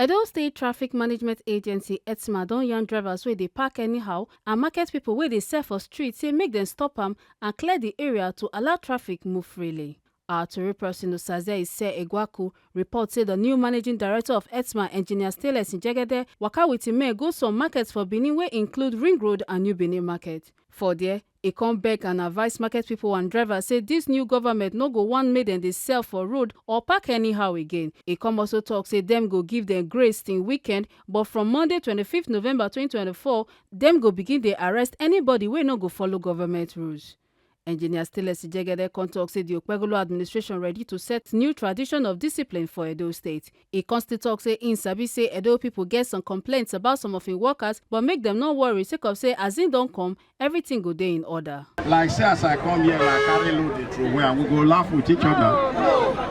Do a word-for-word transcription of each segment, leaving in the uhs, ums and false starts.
Edo State Traffic Management Agency, etma, don yarn drivers wey dey park anyhow and market people wey dey sell for street say make dem stop am and clear the area to allow traffic move freely. Our tori person, Osaze Ise Egwaku, report say the new managing director of etma, Engineer Stainless Njegede, waka with him men go some markets for Benin wey include Ring Road and New Benin Market. For there, e come beg and advise market people and drivers say this new government no go want make dem dey sell for road or park anyhow again. E come also talk say dem go give dem grace till weekend, but from Monday, twenty-fifth November twenty twenty-four, dem go begin dey arrest anybody wey no go follow government rules. Engineer Stainless Ijegede come talk say the Okpegolo administration ready to set new tradition of discipline for Edo State. E come still talk say im sabi say Edo people get some complaints about some of im workers, but make dem no worry sake of say as im don come, everything go dey in order. Like say as I come here, I carry load dey throw away and we go laugh with each other.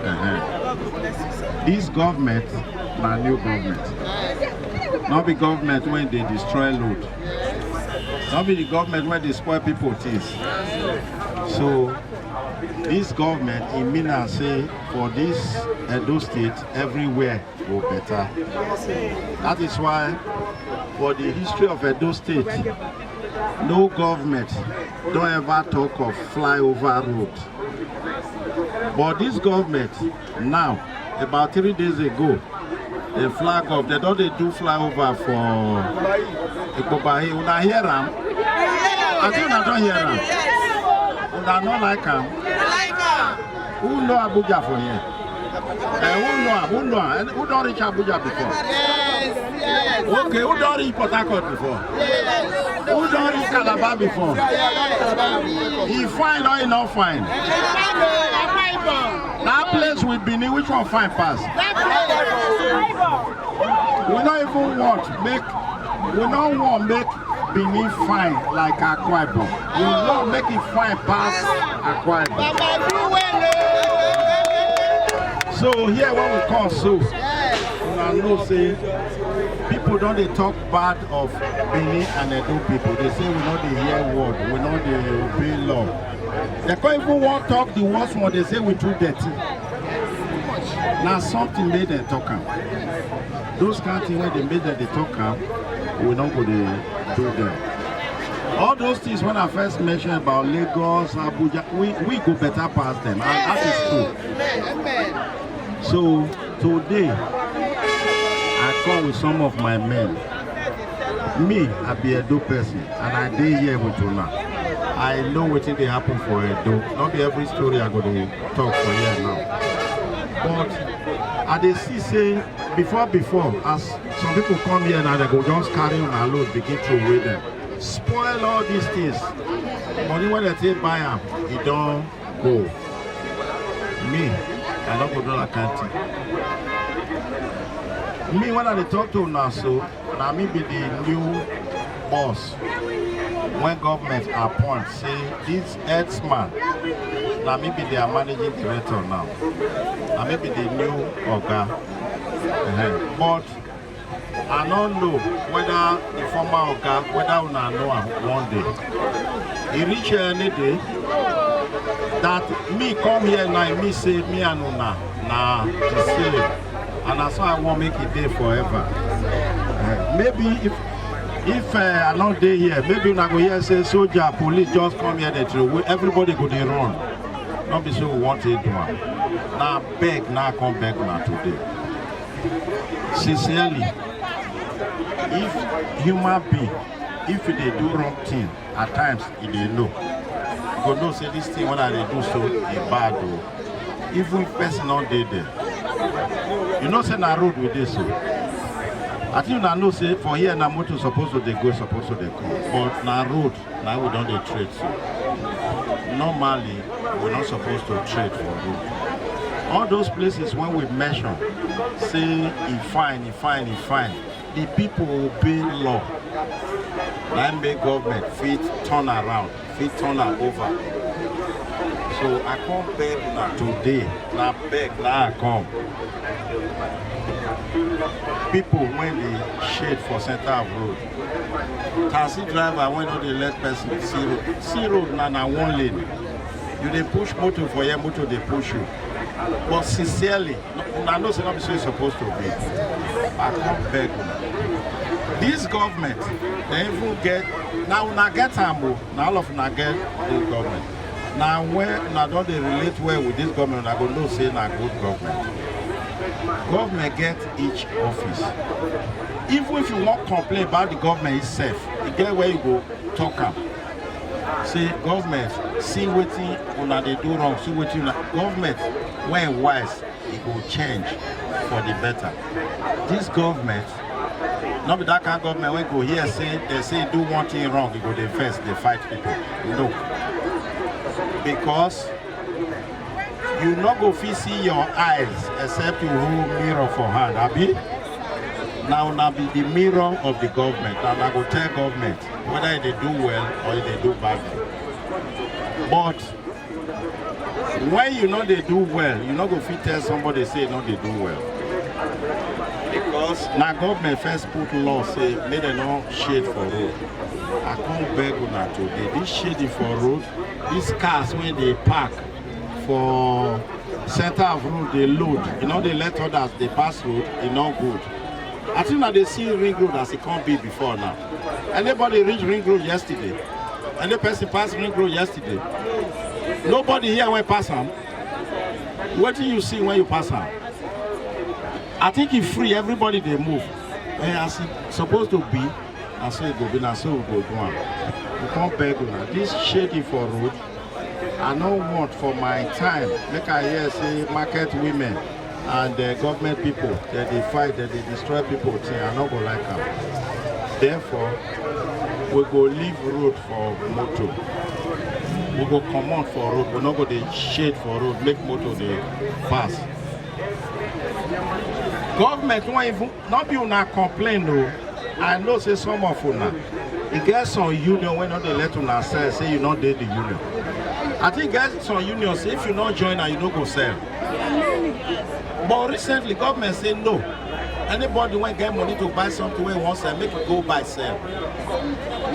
Uh-huh. This government na new government. No be government wey dey destroy load. No be the government wey dey spoil people things. So this government, e mean am say for this Edo State, everywhere go better. That is why for the history of Edo State, no government don ever talk of flyover road. But this government now, about three days ago, dem flag off. Dem don dey do flyover for Ikpoba Hill. Una hear am? I think una don hear am. Una no like am? Who know Abuja for here? Eh, who know am? Who know am? Who don reach Abuja before? Okay, who don reach Port Harcourt before? Who don reach Calabar before? E fine or e no fine? That place with Benin, which one fine pass? We no even want make, we no want make Benin fine like Akwa Ibom. We want make e fine pass Akwa Ibom. So here when we come so, una know say people don dey talk bad of Benin and Edo people. Dem say we no dey hear word, we no dey obey law. Dem come even wan talk the worst one, dem say we too dirty. Na something make dem talk am. Those kind thing wey dey make dem dey talk am, we no go dey do dem. All those things wey I first mention about Lagos, Abuja, we, we go better pass dem, and that is true. So today, I come with some of my men. Me, I be Edo person, and I dey here with una. I know wetin dey happen for Edo. No be every story I go dey talk for here now. But I dey see say before, before, as some people come here now, dem go just carry una load, begin throw away dem. Spoil all these things. Money wey dem take buy am, e don go. Me, I no go do that kind thing. Me, when I dey talk to una so, na me be the new boss wey government appoint, say this herdsman, na me be their managing director now. Na me be the new oga. Uh-huh. But I no know whether the former oga, whether una know am one day. E reach here any day that me come here now, e mean say me and una na the same. And na so I wan make e dey forever. Eh, maybe if, if, eh, I no dey here, maybe una go hear say soldier, police just come here, dem throw away, everybody go dey run. No be so we want to do am. Na beg, na I come beg una today. Sincerely, if human being, if e dey do wrong thing, at times e dey know. You go know say this thing wey I dey do so, e bad o. Even if person no dey there, you know say na road we dey so. I think una know say for here na motor suppose to dey go, suppose to dey come, but na road na we don dey trade so. Normally, we no suppose to trade for road. All those places wey we mention, say e fine, e fine, e fine, the people obey law. Na im make government fit turn around, fit turn am over. So I come beg una today, na beg na I come. People wey dey shade for center of road, taxi driver wey no dey let person see road, see road na, na one lane. You dey push motor for here, motor dey push you. But sincerely, una know say no be so e suppose to be. I come beg una. This government, they even get, now una get am o, na all of una get this government. Na when una don dey relate well with this government, una go know say na good government. Government get each office. Even if you wan complain about the government itself, e get where you go talk am. Say, government, see wetin una dey do wrong, see wetin una, government wey wise, e go change for the better. This government, no be that kind government wey go hear say they say do one thing wrong, e go dey vex, dey fight people. No. Because you no go fit see your eyes except you hold mirror for hand, abi? Na una be the mirror of the government, and I go tell government whether e dey do well or e dey do badly. But when you no dey do well, you no go fit tell somebody say e no dey do well. Because na government first put law say make dem no shade for road. I come beg una today, this shading for road, these cars wey dey park for center of road dey load, e no dey let others dey pass road, e no good. I think una dey see Ring Road as e come be before now. Anybody reach Ring Road yesterday? Any person pass Ring Road yesterday? Nobody here wey pass am. Wetin you see when you pass am? I think e free, everybody dey move. Eh, as e suppose to be, na so e go be, na so we go do am. We come beg una, this shading for road, I no want for my time make I hear say market women and uh, government people, dem dey fight, dem dey destroy people thing. I no go like am. Therefore, we go leave road for motor. We go comot for road. We no go dey shade for road make motor dey pass. Government wan even, no be una complain o. I know say some of una, e get some union wey no dey let una sell, say you no dey the union. I think e get some union say if you no join am, you no go sell. But recently, government say no. Anybody wey get money to buy something wey e wan sell, make e go buy sell.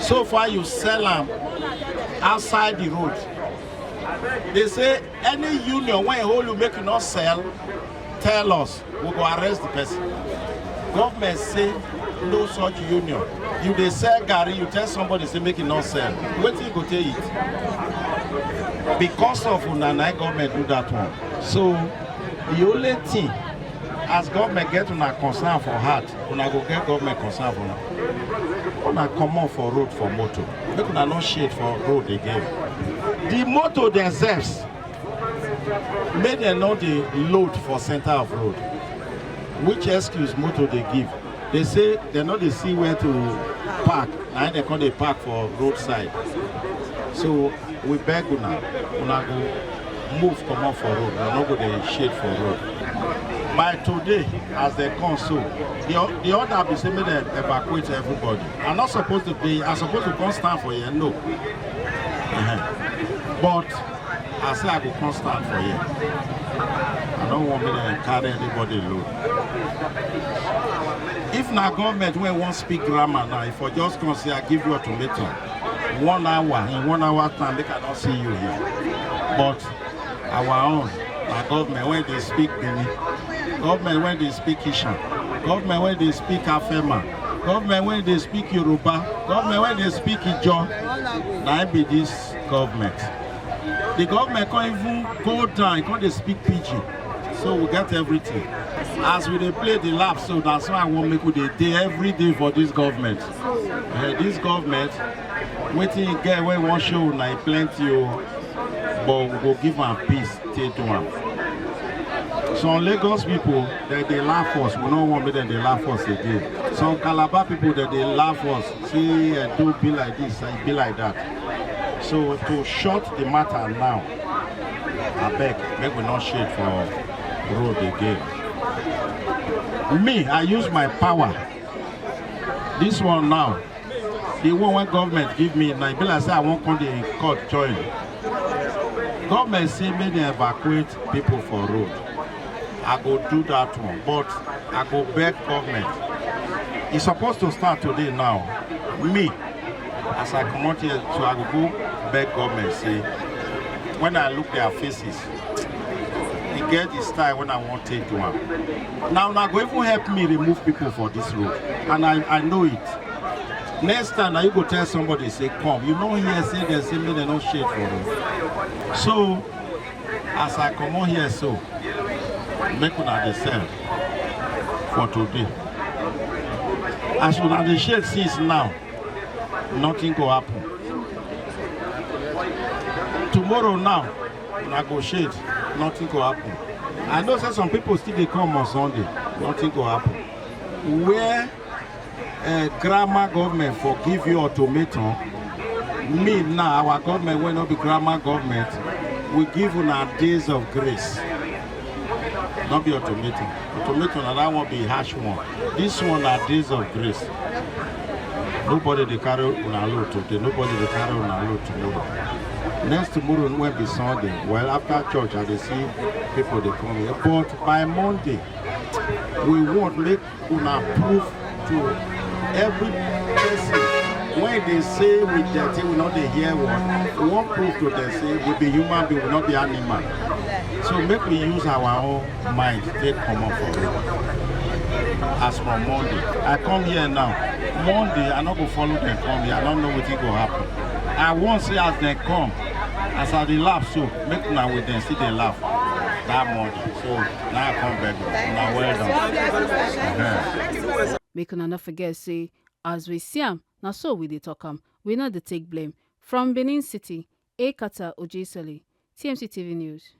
So far, you sell am outside the road. They say any union wey hold you make you no sell, tell us, we go arrest the person. Government say no such union. You dey sell garri, you tell somebody say make e no sell. Wetin you go take it? Because of una, na government do that one. So the only thing, as government get una concern for heart, una go get government concern for una. Una comot for road for motor. Make una no shade for road again. The motor themselves, make dem no dey load for center of road. Which excuse motor dey give? They say dem no dey see where to park, na im dem come dey park for roadside. So we beg una, una go move comot for road, una no go dey shade for road. By today, as dem come so, the o- the order be say make dem evacuate everybody. I no suppose to be, I suppose to come stand for here, no. Uh-huh. But I say I go come stand for here. I no want make dem carry anybody load. If na government wey wan speak grammar now, if I just come say I give you ultimatum, one hour, in one hour time, make I no see you here. But our own, na government wey dey speak Bini, government wey dey speak Ishan, government wey dey speak Afema, government wey dey speak Yoruba, government wey dey speak Ijo, na im be this government. The government come even go down, e come dey speak pidgin. So we get everything. As we dey play the laugh, so that's why I wan make we dey dey every day for this government. Eh, this government, wetin e get wey wan show una, e plenty o, but we go give am peace take do am. Some Lagos people, dem dey laugh us, we no want make dem dey laugh us again. Some Calabar people, dem dey laugh us, say Edo be like this, e be like that. So to short the matter now, abeg, make we no shade for road again. Me, I use my power. This one now, the one wey government give me, na e be like say I wan come dey court join. Government say make dem evacuate people for road. I go do that one, but I go beg government. E suppose to start today now. Me, as I comot here, so I go go beg government say, when I look their faces, e Get the style when I want take do am. Now, now go even help me remove people for this road, and I, I know it. Next time, now you go tell somebody say come. You know here say they say me they no shade for road. So as I come on here so, make una dey sell for today. As una dey shade since now, nothing go happen. Tomorrow now, una go shade, nothing go happen. I know say some people still dey come on Sunday, nothing go happen. Where uh, grammar government for give you ultimatum, me now, our government wey no be grammar government, we give una days of grace. No be ultimatum. Ultimatum na that one be harsh one. This one na days of grace. Nobody dey carry una load today. Nobody dey carry una load tomorrow. Next tomorrow wey be Sunday, well, after church, I dey see people dey come here. But by Monday, we want make una prove to every person wey dey say we dirty, we no dey hear word. We wan prove to them say we be human being, we no be animal. So make we use our own mind take comot for road. As from Monday, I come here now. Monday, I no go follow them come here. I no know wetin go happen. I wan say as dem come, as I dey laugh so, make una with dem still dey laugh that Monday. So now I come beg una. Una well done. Uh-huh. Make una no forget say, as we see am, na so we dey talk am. We no dey take blame. From Benin City, Ekata Ojesele, T M C T V News.